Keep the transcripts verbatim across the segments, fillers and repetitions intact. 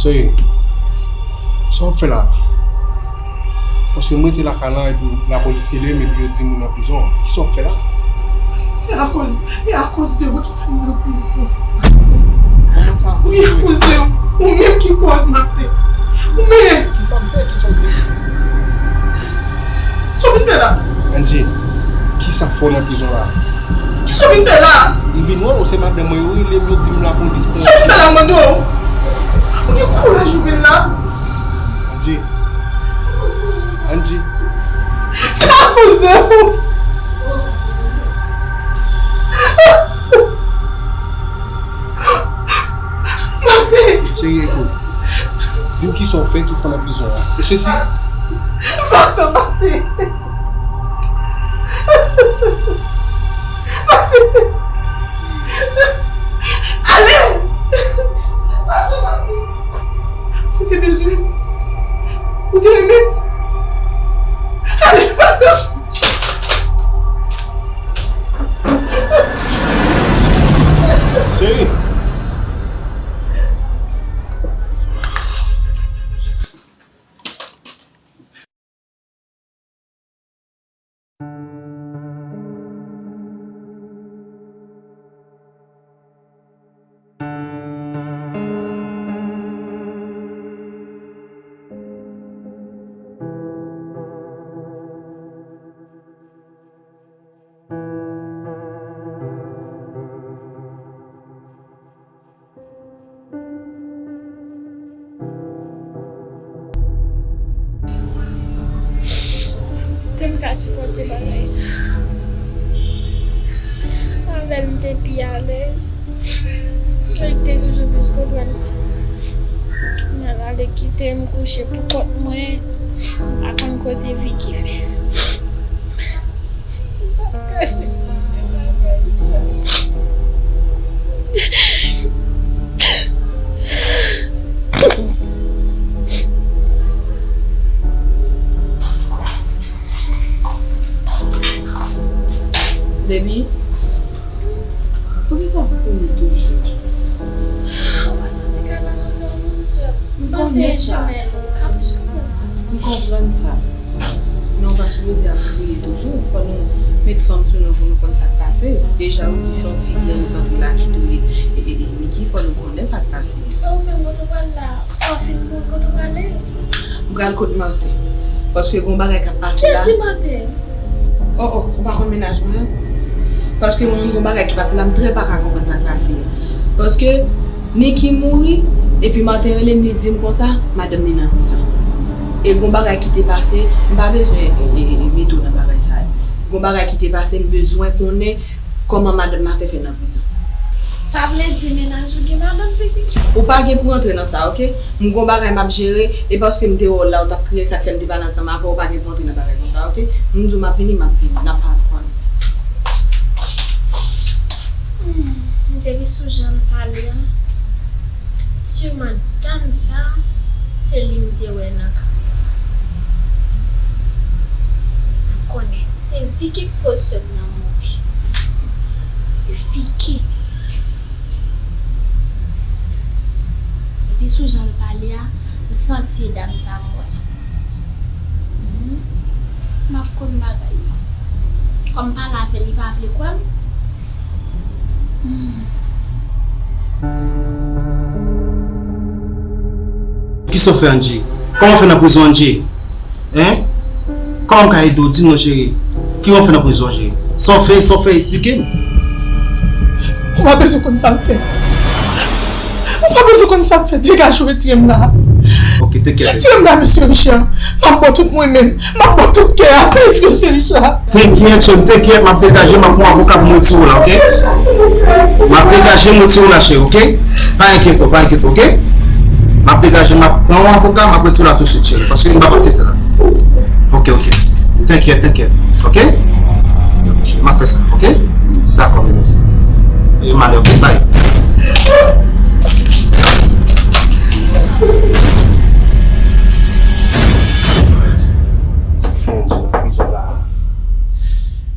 Hey, sa w ap fè la? Paske m rete lakay lan epi lapolis rele m epi yo di m ou nan prizon. Kisa w ap fè la? E akoz, e akoz de ou ki fè m nan prizon. Kòman sa akoz de mwen? Wi, akoz de ou. Ou menm ki kòz maten. Ou menm. Kisa m fè? Kisa w di? Sa w vin fè la? Angie, kisa k fè w nan prizon la? Kisa w vin fè la? M vin wè w, se madanm mwen yo rele m, yo di m lapolis pran. Sa w vin fè la, m mande w? Ou gen kouraj ou vin la? Angie. Angie. Se akoz de ou. Maten. Cheri, ekout. Di m kisa w fè ki fè w nan prizon an. E sesi. Maten, maten. Maten. Ale! Ou te bezwen. Ou te renmen. Ale, maten. Cheri. Te m ka sipòte bagay sa. Avè l, m te pi alèz. Li te toujou plis konprann mwen. Kounye a l ale kite m kouche pou kont mwen. M pa konn kote Vicky fè. M pa ka sipòte bagay sa. Baby, poukisa w ap kriye toujou? Ou pa santi kè la nan kè w, mon sè? M panse e jimèl ou. Kapous konprann sa. M konprann sa. Men w pa sipoze ap kriye toujou. Fò nou met fanm sou nou pou nou konn sa k pase. Deja, ou di se yon figi an nou rantre la ki touye e, e, e, Niki, fò nou konnen sa k pase. E ou menm, kote w pral la? Sa w fin mouri, kote w prale? M pral kot Martin. Paske gon bagay k ap pase la. Kiyès ki Martin? Oh, oh, ou pa konn mennaj mwen an? Paske mwen menm gon bagay ki pase la, m trè pa ka konprann sa k pase a. Paske Niki mouri, epi Martin rele m, li di m konsa, madanm li nan prizon. E gon bagay ki te pase, m pa bezwen, e, e, e, mete w nan bagay sa yo. Gon bagay ki te pase, m bezwen konnen kòman madanm Martin fè nan prizon. Sa vle di mennaj ou gen madanm, Vicky? Ou pa gen pou rantre nan sa, oke? M gon bagay m ap jere, e paske m te wè w la, ou t ap kriye, sa k fè m te pale ansanm avè w, ou pa gen pou rantre nan bagay konsa, oke? M di w m ap vini, m ap vini, n ap pa kwaze. Hmm, m te ri sou jan l pale a. Siman dam sa, se li m te wè nan ka. M konnen, se Vicky k koz sè m nan mouri. Vicky. Epi sou jan l pale a, m santi e dam sa m wè. Mhm. M ap konn bagay yo. Kòm m pale avè l, li pa vle kwè m. Hmm. Kisa w fè, Angie? Kòman w fè nan prizon, Angie? Hein? Kòman m ka ede w? Di m non, cheri. Kisa w fè nan prizon, cheri? Sa w fè, sa w fè, eksplike m. Ou pa bezwen konn sa m fè. Ou pa bezwen konn sa m fè. Degaje w, retire m la. Ok, tenkèt. Retire m la, mesye Richard. M ap ba w tout mwen menm. M ap ba w tout kè a, plis, mesye Richard. Tenkèt, cheri, tenkèt, m ap degaje, m ap pran avoka pou m retire w la, ok? M ap degaje, m retire w la, cheri, ok? Pa enkyete w, pa enkyete w, ok? M ap degaje, m ap pran yon avoka, m ap retire w la tousuit, cheri, paske m pa pati sa la. Ok, ok. Tenkèt, tenkèt, ok? M ap fè sa, ok? Dakò, bebe. E m ale, ok? Bye. Sa fè yon ti nan prizon la.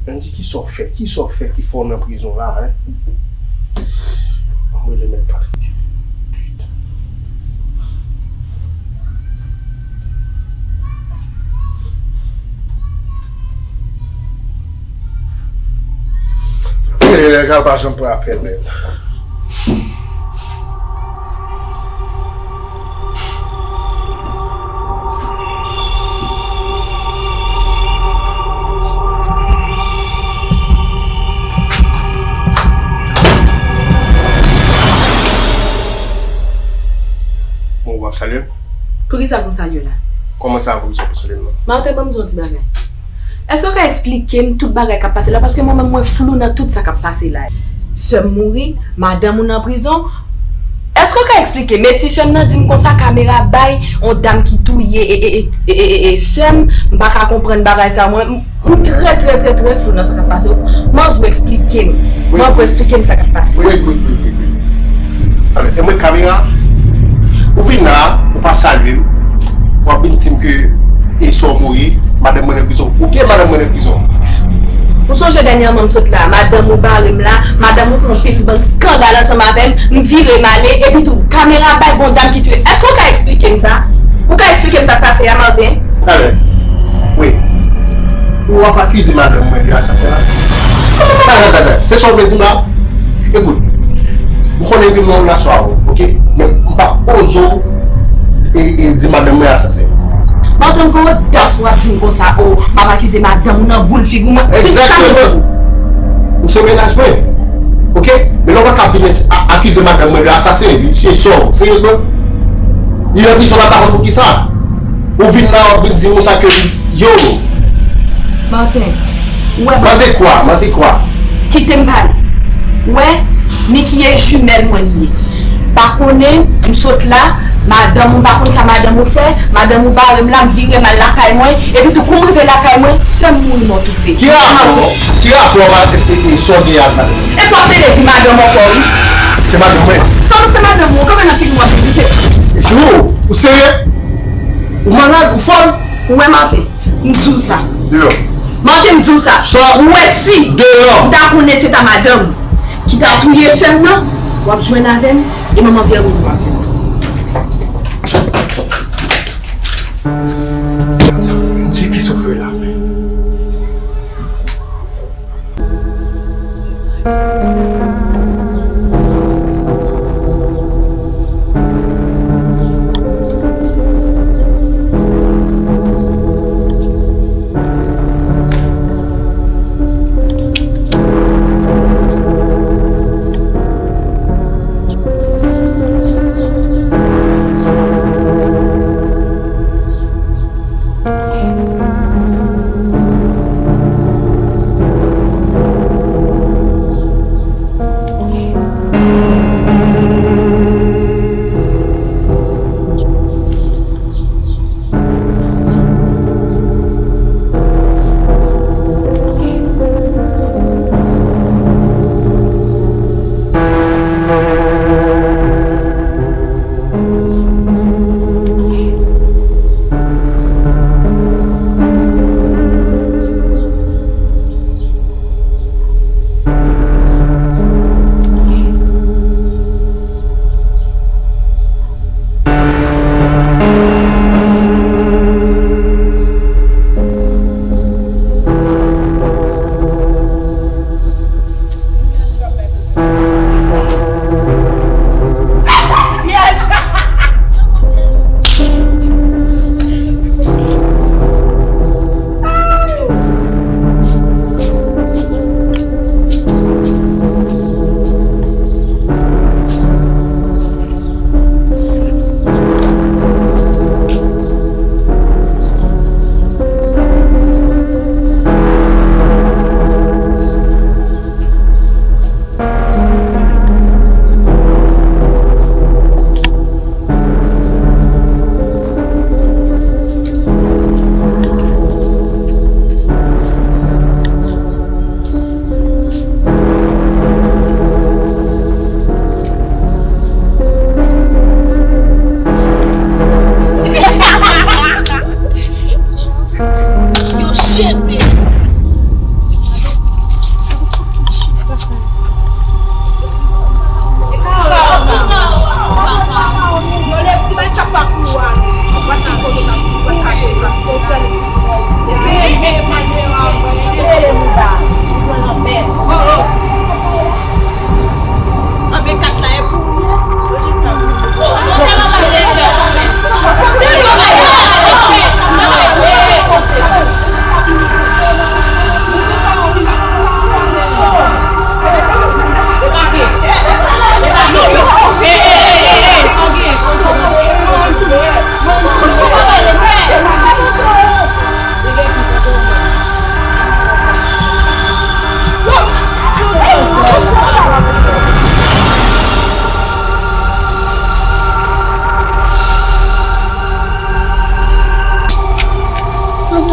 Andy, kisa w fè? Kisa w fè ki fè w nan prizon la, en? Ann rele mèt Patrick. Nèg la pa janm pran apèl, men. Bon, w ap salye m? Poukisa pou m salye w la? Kòman sa, poukisa pou salye m nan? Martin, ban m di w yon ti bagay. Èske w ka eksplike m tout bagay k ap pase la? Paske mwen menm, mwen flou nan tout sa k ap pase la. Sè m mouri, madanm ou nan prizon. Èske w ka eksplike m? E ti sè m nan di m konsa, kamera bay yon dam ki touye e, e, e, e, e, e sè m, m pa ka konprann bagay sa. Mwen, m, m trè, trè, trè, trè flou nan sa k ap pase. M anvi w eksplike m. M anvi w eksplike m sa k ap pase. Wait, wait, wait, wait, wait. Alò, e mwen kamera? Ou vin la, ou pa salye m. W ap vin di m ke e sè w mouri, madanm mwen nan prizon. Ou gen madanm mwen nan prizon? Ou sonje dènyèman m sot la, madanm ou bare m la, madanm ou fè yon pil ti bann skandal ansanm avè m, m vire m ale, epi tou, kamera bay gon dam ki touye. Èske w ka eksplike m sa? Ou ka eksplike m sa k pase a, Martin? Talè. Wi. Ou ap akize madanm mwen de asasen la? Talè, talè. Se sa w vle di m la? Ekout, m konnen ke mwen nan relasyon avè w, oke? Men m p ap oze w e, e di madanm mwen asasen. Martin, gen odas w ap di m konsa, o, m ap akize madanm ou nan boul figi w, mwen. Egzakteman. M se mennaj mwen. Oke? Men lè w pa ka vin a-, akize madanm mwen de asasen, li tiye sè w, seryezman? Li nan prizon la, pa konn poukisa. Ou vin la, w ap vin di m konsa ke, yo. Martin, ou wè. Martin kwa? Martin kwa? Kite m pale. Ou wè, Nicky e jimèl mwen li ye. Pa konnen, m sot la, madanm ou, m pa konn sa madanm ou fè, madanm ou bare m la, m vire m al lakay mwen, epi tou kou m rive lakay mwen, sè m mouri mò toufe. Ki rapò, ki rapò ma-, e, e, e, sè w gen ak madanm? E w ap rele di madanm ankò, wi. Se madanm mwen. Kòman se madanm ou? Kòman nan figi w ap di se? Yo, ou serye? Ou malad? Ou fòl? Ou wè Martin? M di w sa. Deyò. Martin, m di w sa. Sòt. Ou wè si deyò. M ta konnen se ta madanm ki ta touye sè m nan, w ap jwenn avè m, e manman Véronique w ap jwenn. M di ki sa w fè la, men.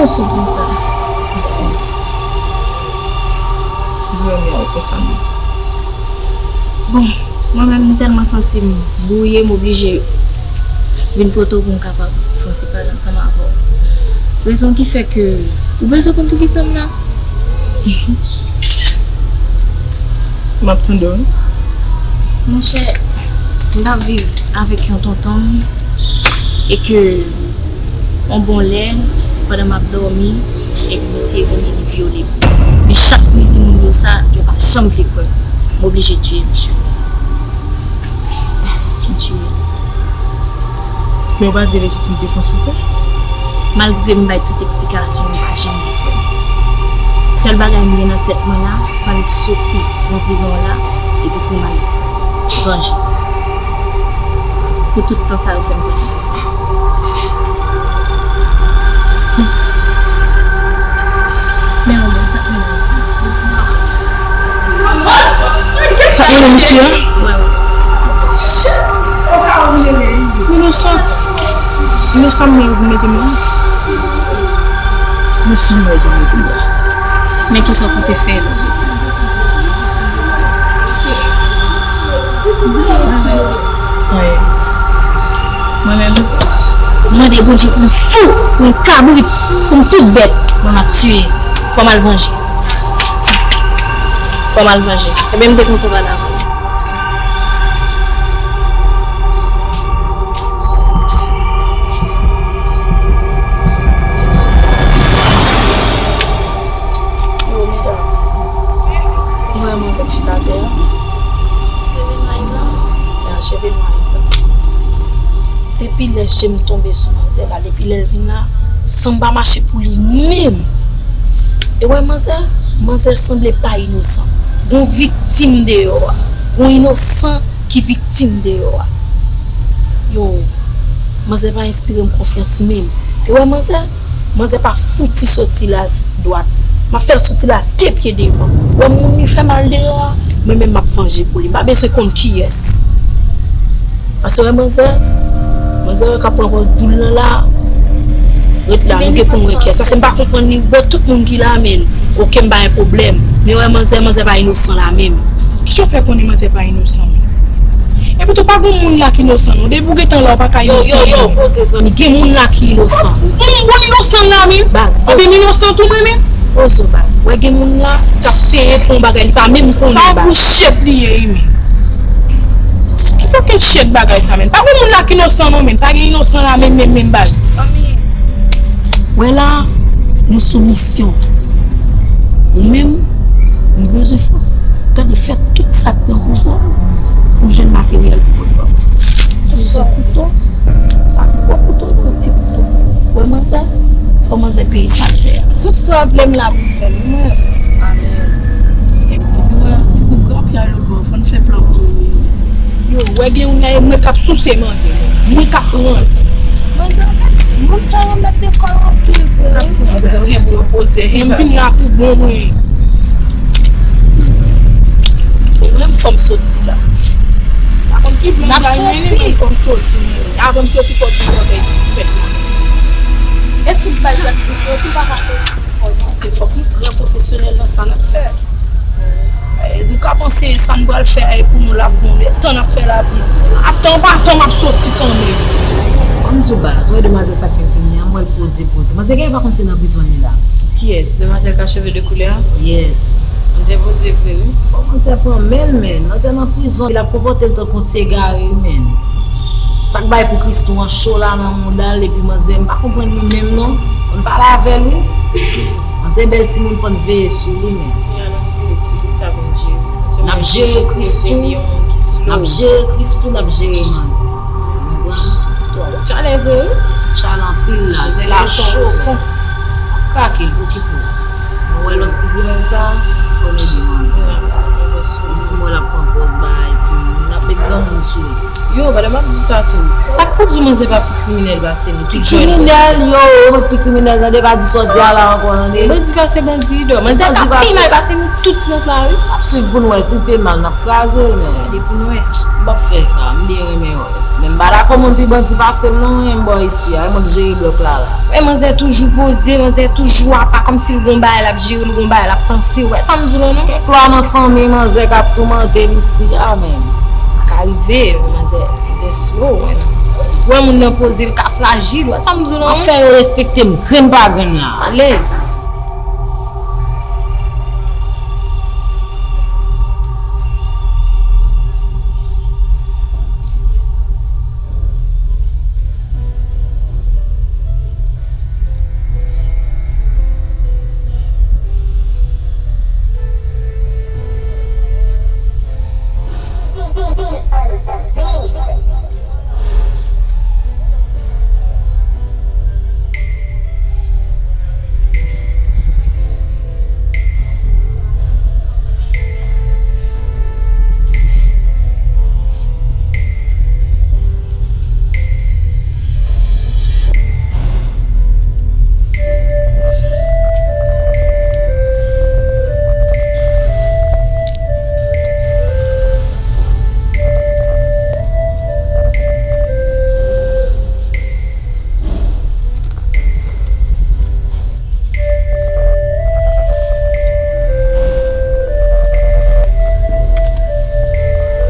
Sou konsa. Vrèman, konsa menm. Bon, mwen menm, m tèlman santi m bwouye, m oblije vin kote w pou m kapab fè yon ti pale ansanm avè w. Rezon ki fè ke ou bezwen konn poukisa m la? M ap tande w. Monchè, m t ap viv avèk yon tonton m e ke yon bon lè, pandan m ap dòmi, epi misye vini, li vyole m. Men chak m di moun yo sa, yo pa janm vle kwè m. M oblije tiye misye. M tiye. Men w pa di lejitim defans ou fè? Malgre m bay tout eksplikasyon, yo pa janm vle kwè m. Sèl bagay m gen nan tèt mwen la, se annik soti nan prizon an la, epi pou m al vanje. Pou tout tan sa yo fè m pèdi prizon. Men yon moun sa k mennen misye. Sa k mennen misye a? Wè, wè. Inosant. Inosant mwen vin mete m la. Inosant mwen vin mete m la. Men kisa w konte fè lè w soti? Mwen menm, m mande Bondye pou m fou, pou m kabrit, pou m tout bèt, mwen m ap tiye. Fò m al vanje. Fò m al vanje. Ebyen, m te kontan pale avè w. Yo, medam. Ou wè manzè k chita atè a? Cheve nwa e blan? Ya, cheve nwa e blan. Depi lè je m tonbe sou manzè la, depi lè l vin la, san m pa mache pou li menm. E wè manzè, manzè sanble pa inosan. Gon viktim deyò a. Gon inosan ki viktim deyò a. Yo, manzè pa enspire m konfyans menm. E wè manzè, manzè pa fouti soti la dwat. M ap fè l soti la de pye devan. Wè moun li fè mal deyò a, mwen menm m ap vanje pou li. M pa bezwen konn kiyès. Paske wè manzè, manzè wè k ap pran pòz doul lan la. Ret la, nou gen pou n wè kiyès. Paske m pa konprann li. Bon, tout moun ki la, men, oke, m pa gen pwoblèm. Men wè manzè, manzè pa inosan la menm. Kisa w fè konnen manzè pa inosan menm? Epi tou, pa gon moun la ki inosan non. Depi w gentan la, w pa ka inosan. Yo, yo, yo, poze zanmi. Gen moun la ki inosan. Bon, bon inosan la menm. Baz, poze. Anben m inosan tou mwen menm. Poze w baz. Wè gen moun la k ap peye pou yon bagay li pa menm konnen baz. Sa yon gwo shit li ye wi menm. Ki fucking shit bagay sa menm. Pa gon moun la ki inosan non menm. Pa gen inosan la menm, menm, menm baz. Zanmi. Wè la, nou sou misyon. Ou menm, m bezwen fè. Gade, fè tout sa k nan pouvwa w pou jwenn materyèl pou pot ban m. Tout sa kouto, pa gwo kouto, non, ti kouto. Wè manzè, fò manzè peye sa l fè a. Tout sa w ap vle m la pou m fè l, wi mwen. Alèz. Epi wè, ti boug gran pye a lòt bò, fò n fè plan pou nou, wi. Yo, wè gen youn la, e mwen k ap souse manzè. Mwen k ap pran. Manzè, moun sa yo mèt de kò yo anpil vre wi. Anpil vre, poze. Mwen vin la pou bon mwen. Mwen fò m soti la. Pa konn ki plan m bay mennen, men fò m soti. Avan m soti, fò m di bagay ki fèt la. E tout bagay pou soti, ou pa ka soti pou fò non. E fòk nou trè pwofesyonèl nan sa n ap fè. E, nou ka panse sa n pral fè a e pou nou l ap bon, men tan n ap fè la plis wi. Ap tan pa tan m ap soti kanmenm. Ban m di w baz, ou wè demwazèl sa k fè m vini an, m wè l poze, poze. Manzè genlè pa konn se nan prizon li la. Kiyès? Demwazèl k a cheve de koulè a? Yes. Manzè poze vre wi. Bon, manzè pran men l, men. Manzè nan prizon, l ap konpòte l tankou yon ti egare wi, men. Sa k bay pou Christoo an cho la nan mouda l, epi manzè, m pa konprann li menm non. Fò n pale avè l wi. Manzè bèl timoun, fò n veye sou li, men. Wi, ann veye sou li, sa pou n jere. N ap jere Christoo, n ap jere Christoo, n ap jere manzè. Ou konprann? Christoo a gon chalè vre wi. Chalè anpil la, di la cho. Krake, okipe w. Mwen wè lòt ti grenn sa, fò n ede manzè. Menm si mwen l ap pran pòz bay timoun, l ap met granmoun sou li. Yo, madanm ap di sa tou. Sa k pou di manzè pa pi kriminèl pase nou? Pi kriminèl, yo, yo mèt pi kriminèl, tande, pa di sa w di a la ankò, tande. Bandi pase bandi, dò. Manzè ka pi mal pase nou tout nan sa, wi. N ap swiv pou n wè, si l pi mal, n ap kraze l, men. Gade pou n wè. M p ap fè sa, m byen renmen wè. Men M pa dakò moun pi bandi pase m non, men m bò isi a, e mwen k jere blòk la la. Wè manzè toujou poze, manzè toujou apa, kòmsi l gon bagay l ap jere, l gon bagay l ap panse, ou wè sa m di w la non? Kèk lwa nan fanmi manzè k ap toumante l isi a, men sa ka rive, manzè, manzè slow, men. Wè moun nan poze, l ka frajil, ou wè sa m di w la non? Anfen, yo respekte m, grenn pa grenn la. Alèz.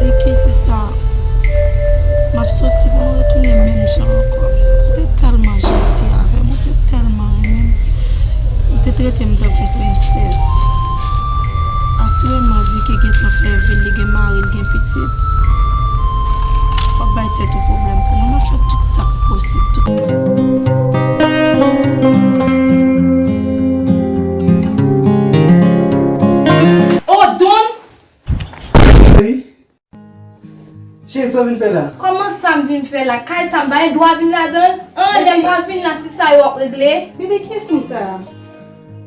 Niki, sista, m ap soti pou m retounen menm jan ankò. Ou te tèlman janti avè m, ou te tèlman renmen m. Ou te trete m tankou prensès. Asireman, vi ki gentan fè vi l, li gen mari, l gen pitit. W ap bay tèt ou pwoblèm pou mwen. M ap fè tout sa k posib. Tout. Oh, Don! Wi. Cheri, sa w vin fè la? Kòman sa m vin fè la? Kay sa m pa gen dwa vin ladan l? An, lè m pa vin la, se sa yo ap regle? Bebe, kiyès moun sa a?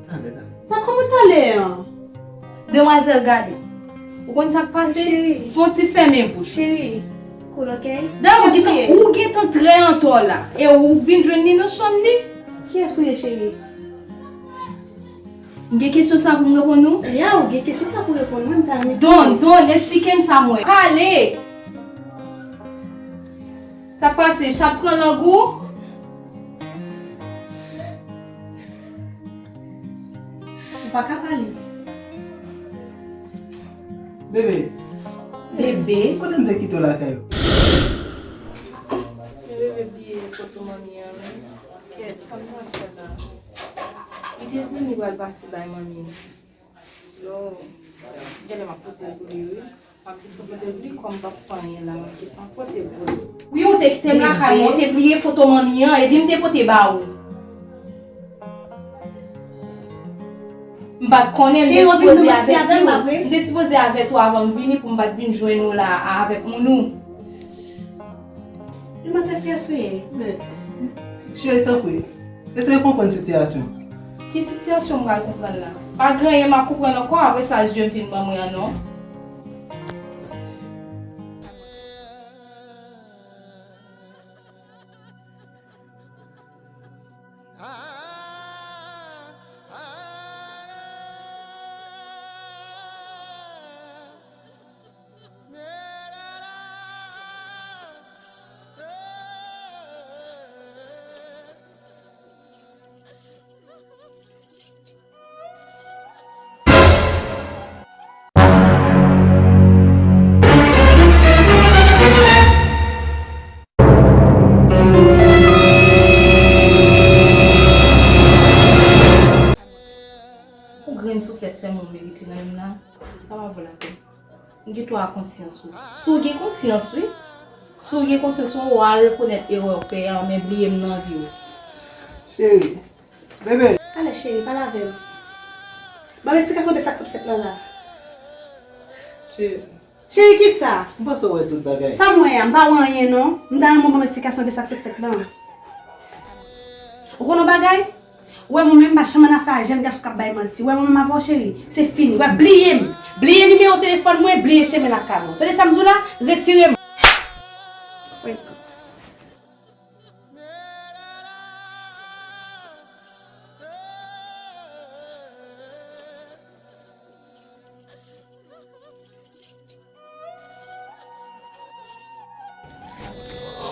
Talè, talè. Sa kòman talè an? Demwazèl, gade. Ou konn sa k pase? Cheri. Fè yon ti fèmen bouch. Cheri, cool, ok? Dayè, ou gentan, ou gentan trè antò la. E ou vin jwenn li nan chanm li? Kiyès ou ye, cheri? M gen kesyon sa pou m reponn ou? Ya, ou gen kesyon sa pou reponn mwen, m ta renmen. Don, Don, esplike m sa mwen. Pale! Sa k pase? Chat pran lang ou? Ou pa ka pale. Bebe. Bebe. Kote m te kite w lakay ou? Men bebe bliye foto manmi an, wi. Kèt, sa m pral fè la? Li te di m li pral pase bay manmi l. Yo, genlè m ap pote l pou li, wi. M ap gentan pote l pou li, kòm m p ap fè anyen la, m ap gentan pote l pou li. Wi, ou te kite m lakay mwen, ou te bliye foto manmi an, epi m te pote ba ou. M pa t konnen, m te sipoze avèti w. M te sipoze avèti w avan m vini pou m pa t vin jwenn ou la avèk moun ou. Demwazèl, kiyès ou ye? Men, cheri, tanpri, eseye konprann sitiyasyon. Ki sitiyasyon m pral konprann la? Pa gen anyen m ap konprann ankò, apre sa zye m fin ban mwen an non. Yon grenn souflèt sèlman w merite nan men m nan, sa pa vo lapèn. Gen twa konsyans ou. Si w gen konsyans, wi. Si w gen konsyans, w a rekonèt erè w fè a, men bliye m nan vi w. Cheri, bebe. Talè, cheri, pale avè m. Ban m esplikasyon de sa k sot fèt lan la. Cheri. Cheri, kisa? M panse w wè tout bagay. Sa m wè a, m pa wè anyen non. M ta renmen w ban m esplikasyon de sa k sot fèt lan. Ou konn yon bagay? Ou wè mwen menm, m pa janm ann afè a jèn gason k ap bay manti. Ou wè mwen menm avè w, cheri, se fini. Ou wè, bliye m. Bliye nimewo telefòn mwen, bliye chemen lakay mwen. Tande sa m di w la? Retire m.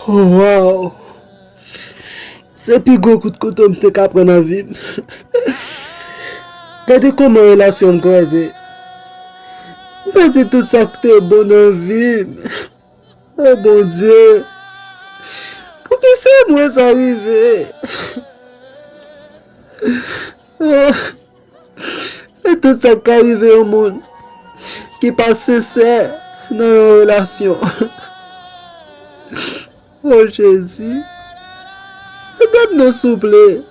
Oh, wow! Se pi gwo kout kouto m te ka pran nan vi m. Gade kòman relasyon m kraze. M pèdi tout sa k te bon nan vi m. Oh, Bondye! Poukisa mwen sa rive? Oh, e tout sa k ka rive yon moun ki pa sensè nan yon relasyon. Oh, Jezi! Ede m non, souple.